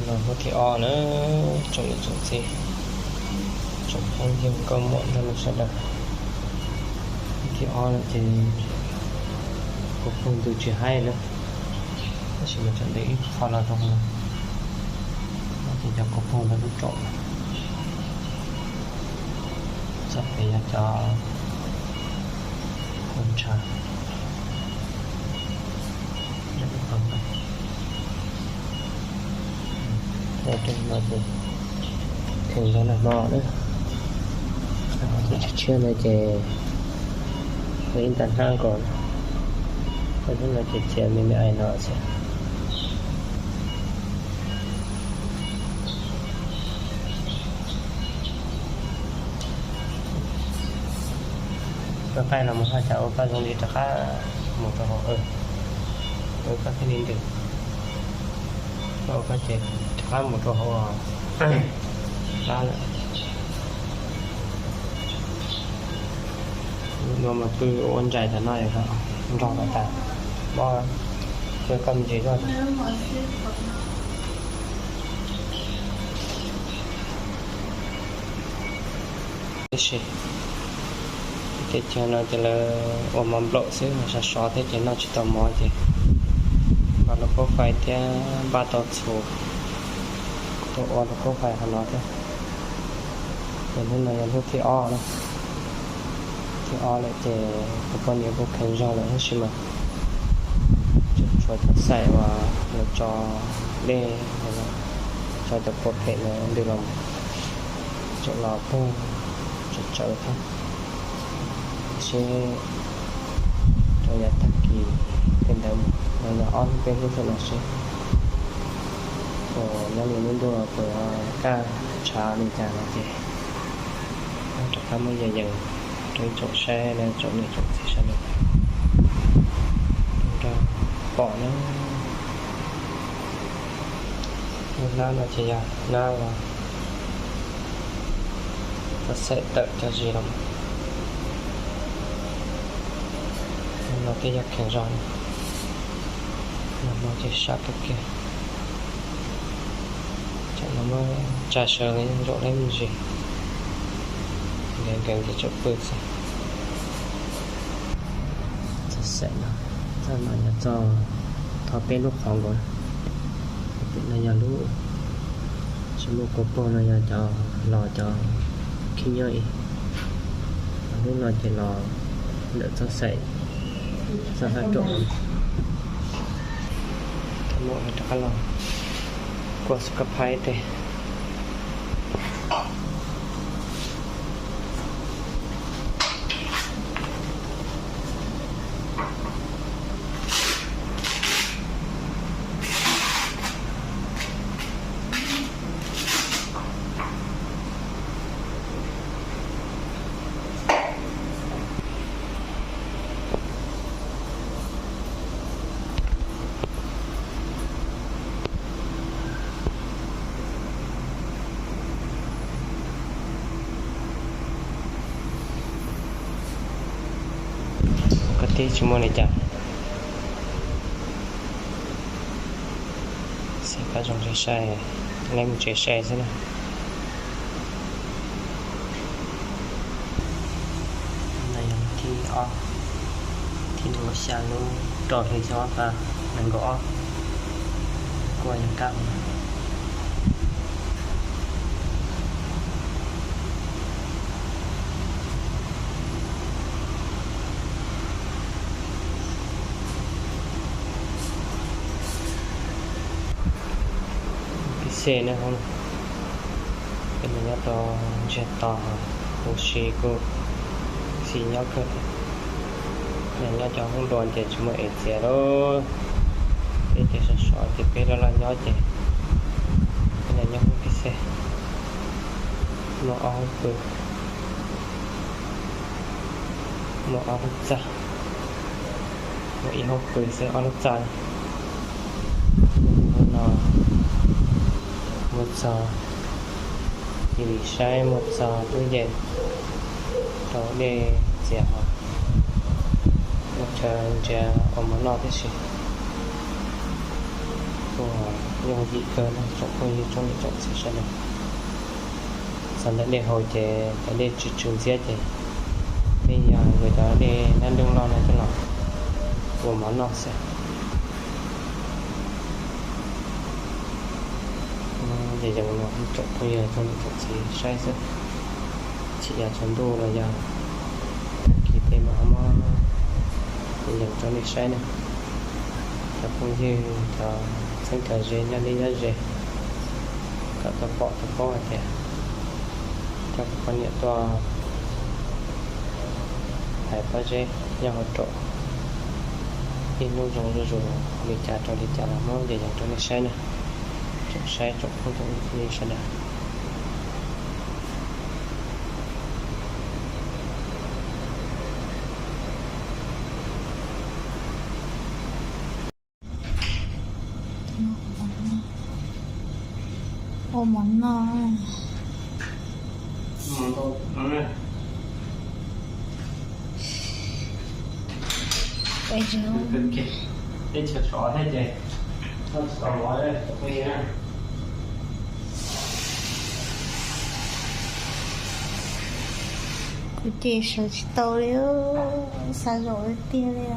Hnub thib ob na, tsoom niam tsoom txiv, tsoom phooj ywg nkauj muam nrog rau sawv daws. Hnub thib ob no ces kuv phooj ywg tsis haib na, tab sis mas tseem de ib qho los rau hauv no, ces cov kuv phooj ywg lub tsom, txoj pem yog cov ntshav. Nyob rau no ces kheev zog nag hmo na, ces tshiab tshiab no ces ib nta hnab nkaus, hnub no ces txiav me me ais no xwb. Koj qaij no mus haj cas ua koj zoo li rov qab mus rau hauv, ua koj thiaj li ntws, koj ua koj ces rov qab mus rau hauv dab lawm. Lub no mas pw ua ntsais tas no, nrog tas tas, mob, pw koj me ntsis zoj. Tab sis teb chaws no ces lawv ua mov nplaum xwb, sov sov thiab ces noj tsis tau mov ces npaj lub kaub fais thiab npaj tau txhuv tuaj ua lub kaub fais hauv no thiab. Ces hnub no yog hnub thib ob na, thib ob lawm ces kuv poj niam kuj kheev zog lawm tab sis mas tseem tshuav cov xaim uas lawv tso dej, tso cov kua phem ntws los, tseem los puag tsawv tsawv thiab. Seb rau yav tag kis tej ntawd mus no yog ob hnub peb hnub thiab no seb puas nyob li lub ntuj puas yuav kaj ntshav li cas no ces rov qab muab yees yees rau ib tsoom saib na, tsoom niam tsoom txiv sawv daws nrog pom na. Lub hnab no ces yog hnab uas txoj xaim tawm cov zis los, no twb yog kheev zog, nag hmo ces sab kawg kiag. Tam no muab tsa sawv los yeej zaum tau me ntsis, nkees nkees ces tseem pw xwb. Txoj xaim no, txoj no yog txoj thov peb lub qhov nkaus, pem no yog lub tsis muaj kua puag no yog cov los cov khib nyob ib, lub no ces los ntawm txoj xaim, txoj hlab rooj. Rov qab los kuaj xub kab phaib tej. Koj tib tsis muaj li cas, xav koj zoo li sai, leb mus tsev sai xwb na. Ntawm yog thib ob, thib nees nkaum xya lub rau hli xyoo ob phav nees nkaum ob, kuaj yog kab. Pib xej na, ces nws nyob rau ntsiag to, huv si kuj xis nyob kawg thiab. Nyob cov hoob dua ces tsis muaj ev txiav lauj, peb ces sov sov ces peb loj loj nyob ces peb nyob hoob pib xej, muaj ob hoob pw, muaj ob lub txaj, muaj ib hoob pw xwb ob lub txaj. Hnub no muaj txog T V saib, muaj txog tub yees rau dej txias, muaj chaw ntsia ua mov noj tib si. Kuj Yooj yim kawg no tsoom phooj ywg tsoom niam tsoom txiv sawv daws. Txog ntawm dej haus ces cov dej tsw tsw ntxiab ces peb yog yuav cov dej dab nreej loj no coj los ua mov noj xwb. Ces yooj no tsoom phooj ywg tsoom niam tsoom txiv saib xwb, tsis yog tsaus ntuj los yog tag kis tej mas muab yooj rau nej saib na. Cov phooj ywg cov txheeb cov ze nyob deb nyob ze kom tau pom tau paub hais tias coj kuv poj niam tuaj hais pob zeb nyob hauv tsom ib hnub zoo zuj zus li cas rau li cas los muab yooj rau nej saib na. Tsoom saib tsoom phooj tsoom ywg sawv daws. Ua mov noj. Teb chaws sov thiab ces noj tsis tau mov. Kuv ces sawv tsis tau li, xav zaum tiag tiag li,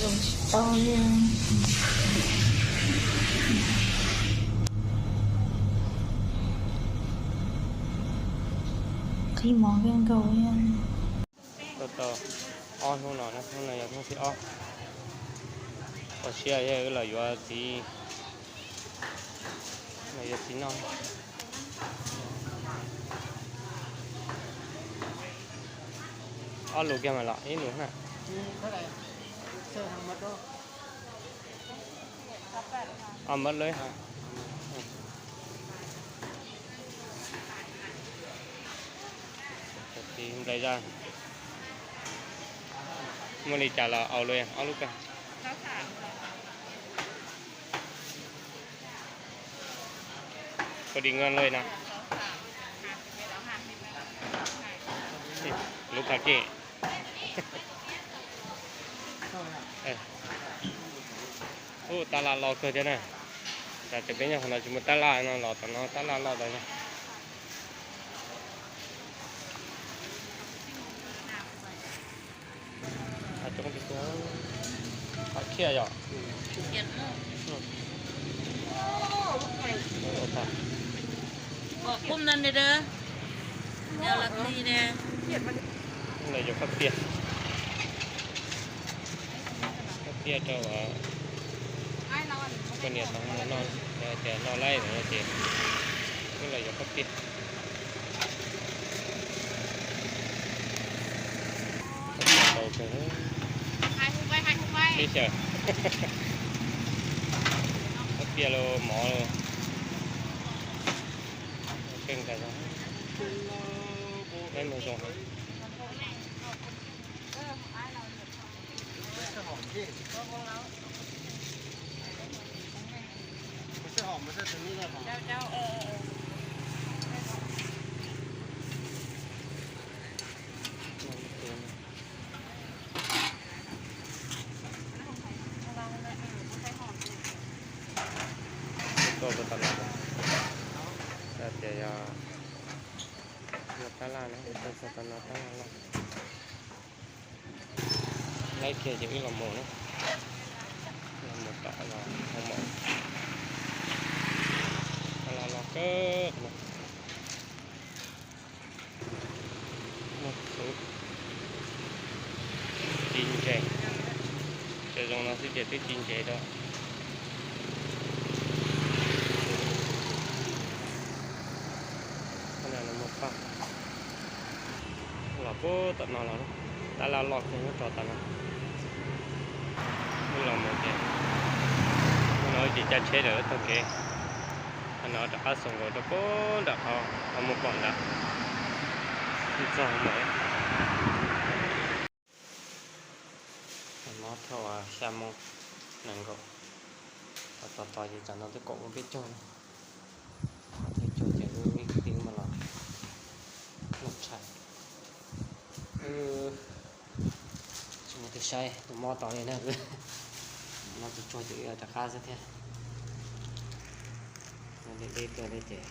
zaum tsis tau li. Qhib mov kawg nkaus li. Tau tau ob hnub no, hnub no yog hnub thib ob. Ua siab yog wb los yuav txiv, los yuav txiv noj. Ob lus kiag mas los ib lus na. Ob mab lawm. Txiv nplais zaj, muaj li cas los au luaj, ob lub kawg. Pua di ngan loj na. Lub phaj kej. Ub, tab laj loj kawg thiab na. Cas tias peb nyob qhov no tsis muaj tab laj no, los tom no tab laj loj tas zog. Qhov khiaj yom. Lawv yuav koj tiag, koj tiag rau koj niam tau mus noj, tias noj laib no ces wb los yuav koj tiag. Ib xyaw, koj tiag los mov los. Keej tas zog, peb mus zoo heev. Tuaj rau tom no, tias yog, yog tab laj na, tuaj txog tom no tab laj loj. Laib kiag ces wb los mus na, los mus tom los mus. Tab laj loj kawg no. Muaj txhuv ci ntses, tseem zoo no xwb ces twb ci ntses rau. Muaj paj los puag tom no los, tab laj loj kiag nyob rau tom no. Wb los mus ces no ces caij tsheb lawm taug kev. Qhov no rov qab xoo nkaus rau puag nram qhov muaj pom ntawd. Txog mus. Mob thaum xya moo nees nkaum, tos tos ces tsam no twb kaum moo peb caug na. Thiab caug ces wb ib kwv tij mas los noj tshais. Tsis muaj tus saib tus mob tod li na. No tus tsuag ces rov qab xwb thiab. Teb tuaj thiab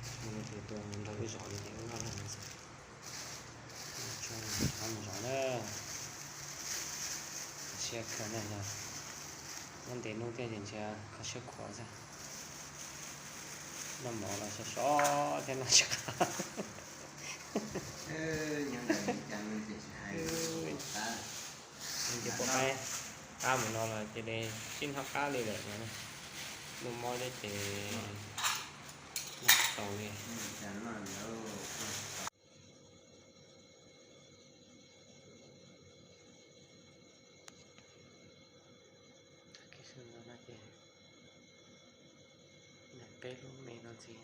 ces mus tus tuaj nrog wb zov li ces wb noj los no xwb. Tso mus zov na. Kho siab kawg na yog nyob ntev hnub thiab ces ntshe kho siab khuav xwb. Noj mov los sov sov thiab noj tsis qab. Ces pom qab, qab mus no los cia li sib hnab qab li lawm no. Muaj mob thiab ces noj tsis tau li. Tag kis sawv ntxov no ces nrog peb lub me no ntxiv,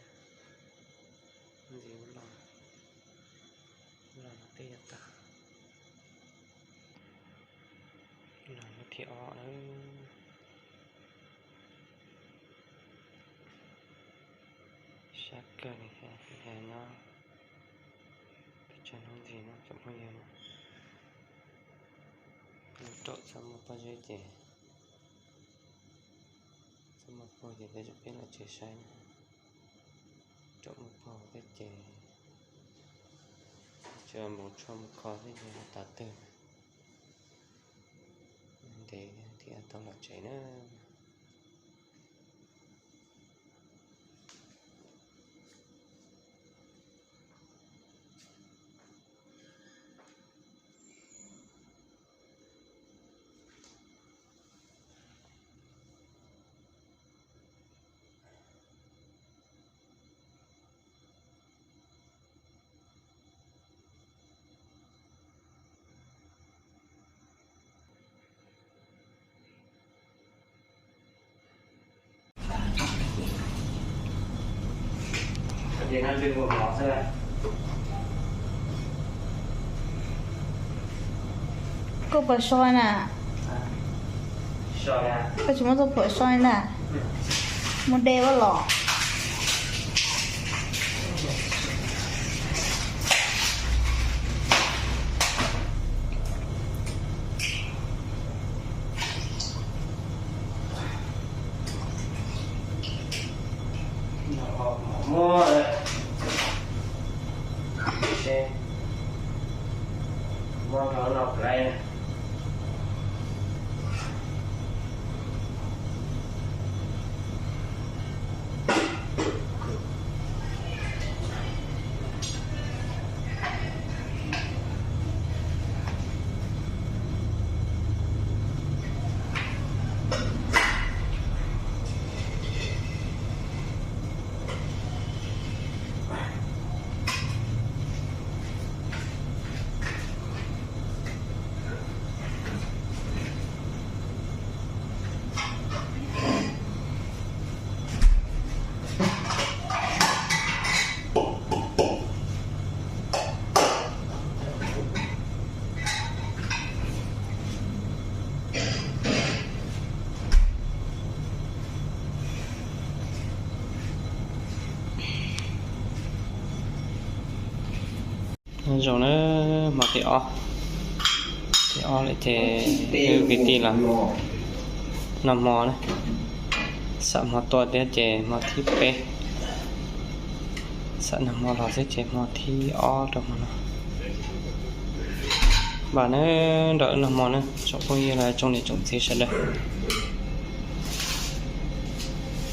ntxiv ua los, ua los no twb yuav tag, los lub thib ob lawm. Sab kawg li thiab, nyob pes tsawg hnub ntxiv no tsoom phooj ywg, raum txhob muaj pob zeb ces, txhob muaj paug ces tej zaum peb los tsev saib na. Raum muaj paug thiab ces tsuas npau tshuaj mus kho thiab ces tas twg ntev thiaj tau los tsev na. Koj puas soi na? Koj tsis muab txoj phuam soi na? Muaj dej ua los. Muab, muab rau no plai. Nyob zoo na, hmo thib ob, thib ob lawm ces wb kwv tij los noj hmo na. Xam hmo tuaj thiab ces hmo thib peb, xam noj hmo los xwb ces hmo thib ob rau hmo no. Npaj na, nrog wb noj hmo na tsoom phooj ywg los tsoom niam tsoom txiv sawv daws.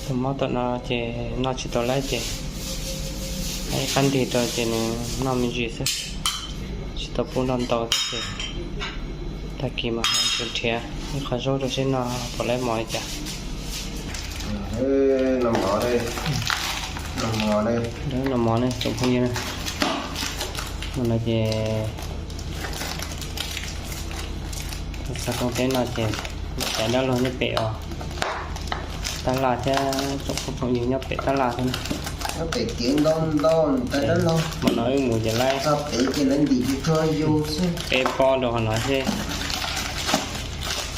Tus mob tom no ces noj tsis tau lawm ces ib qab ntig rau ces nws noj me ntsis xwb, tsis tau pub noj ntau thiab ces tag kis mas ho nrhiav ib qho zaub rau seb noj puas lawv mos li cas. Noj mov ne tsoom phooj ywg, no ces xav koom teb no ces niam tais dab laug nyob pem os, tab laj thiab tsoom phooj ywg nyob pem tab laj thiab. Nyob pem kev ntau ntau niam tais dab laug, hmo no wb mus ces lawv txog pem ces lawv ntim tsis tshua yus xwb. Peb pob rau qhov no seb,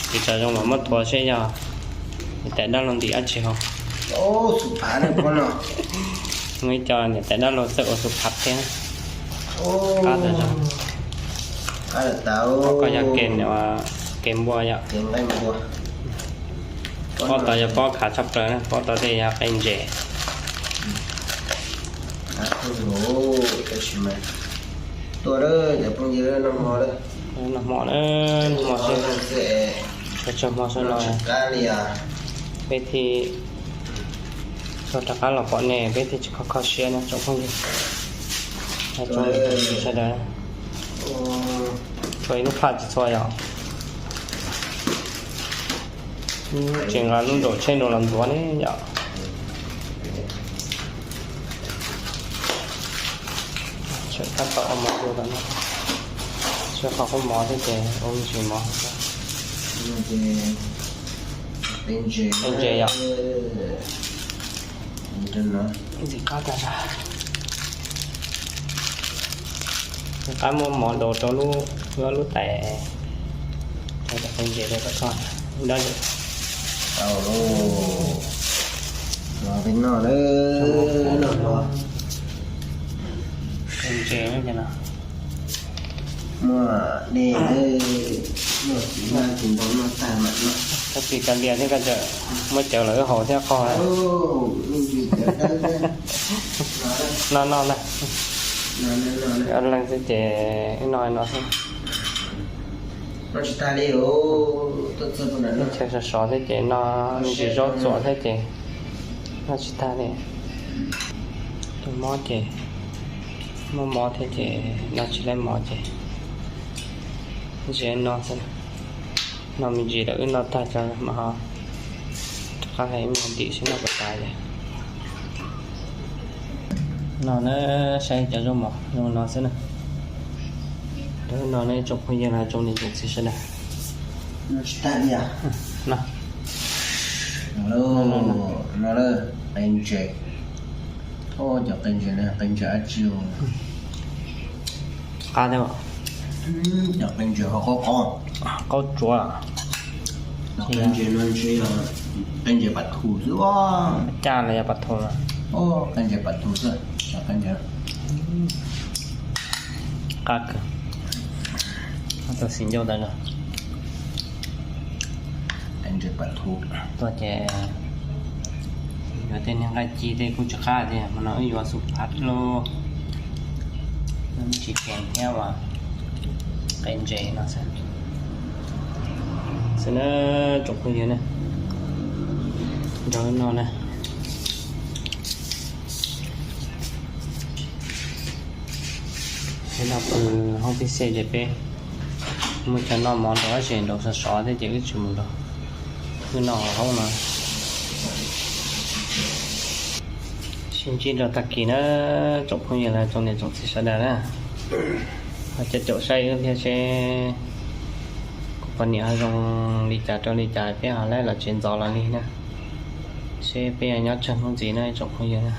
tsis tau zoo mas muab thuav seb yog niam tais dab laug ntim dab tsi hauv. Xu phav no, muaj ib co niam tais dab laug txawj ua xu phav thiab. Qab tas zog. Koj yog kev, kev npua yom. Pob tod yog pob khav tshaj plaws na, pob tod tej yog qe ntses. Tab sis mas tuaj cov phooj ywg, noj hmo na, noj hmo xwb, tsawg hmo xwb no peb thiaj tso rov qab los pom nej, peb thiaj tsis kho kho siab na tsoom phooj ywg. Sawv daws, tso ib lub phaj tsis txhua yom. Tseem nqa lub nraum tsheb nraud los ntxuav ne yom. Tseem tab tom ua mov dua tom no, tshuav qhov kub mov thiab ces ua me ntsis mov. Ntses yom. Ntxim qab tag zog. Qab muab mov daus rau lub, lub tais, rau cov qe ntses rau tom koj. Dab tau los peb noj na, noj hmo. Qe ntses no. Muaj dej, muaj txiv noj tsis ntau noj tag mam noj. Koj txiv kav lias thiab koj tseem muab cawv lawm wb haus thiab qog. No no ntag. Leej xwb ces wb noj no xwb. Chaw sov sov thiab ces noj me ntsis zaub txuas thiab ces noj tsis tag li. Tus mob ces muaj mob thiab ces noj tsis tau mov ces ntshe no xwb, noj me ntsis lawm wb noj tag tso mas ho rov qab hais ib mus ntim seb noj puas tas li. No na, saib cov zaub mov zoo no xwb na. Rau no ne tsoom phooj ywg los tsoom niam tsoom txiv sawv daws. No, qe ntses. Cov qe ntses no qe ntses dab tsi? Qab thiab. Cov qe ntses ho qaub qaub, qaub tsuav. Qe ntses no ntshe yog qe ntses pas thu xwb. Caj los yog pas thu na? Qe ntses pas thu xwb. Qab kawg. Tus xim ncauj ntawd no. Qe ntses pas thu. Tuaj ces yuav tej niag nqaij ci tej kuj tsis qab tiag, hmo no wb yuav xub phav lauj. Tsis kheev thiab uas qe ntses no xwb. Xwb na tsoom phooj ywg na, nrog no na. Peb noj pw hoob pib xej ces peb muaj chaw noj mov nrog dab tsi nraud sov sov thiab ces wb tsis mus nrog wb noj hauv no. Sib ntsib rau tag kis na tsoom phooj ywg los tsoom niam tsoom txiv sawv daws na. Ho caum caum saib wb thiab seb kuv poj niam ho zoo li cas rau li cas peb ho laib los tsev ntxov los li na. Seb peb yuav nyob tsawg hnub ntxiv na tsoom phooj ywg na.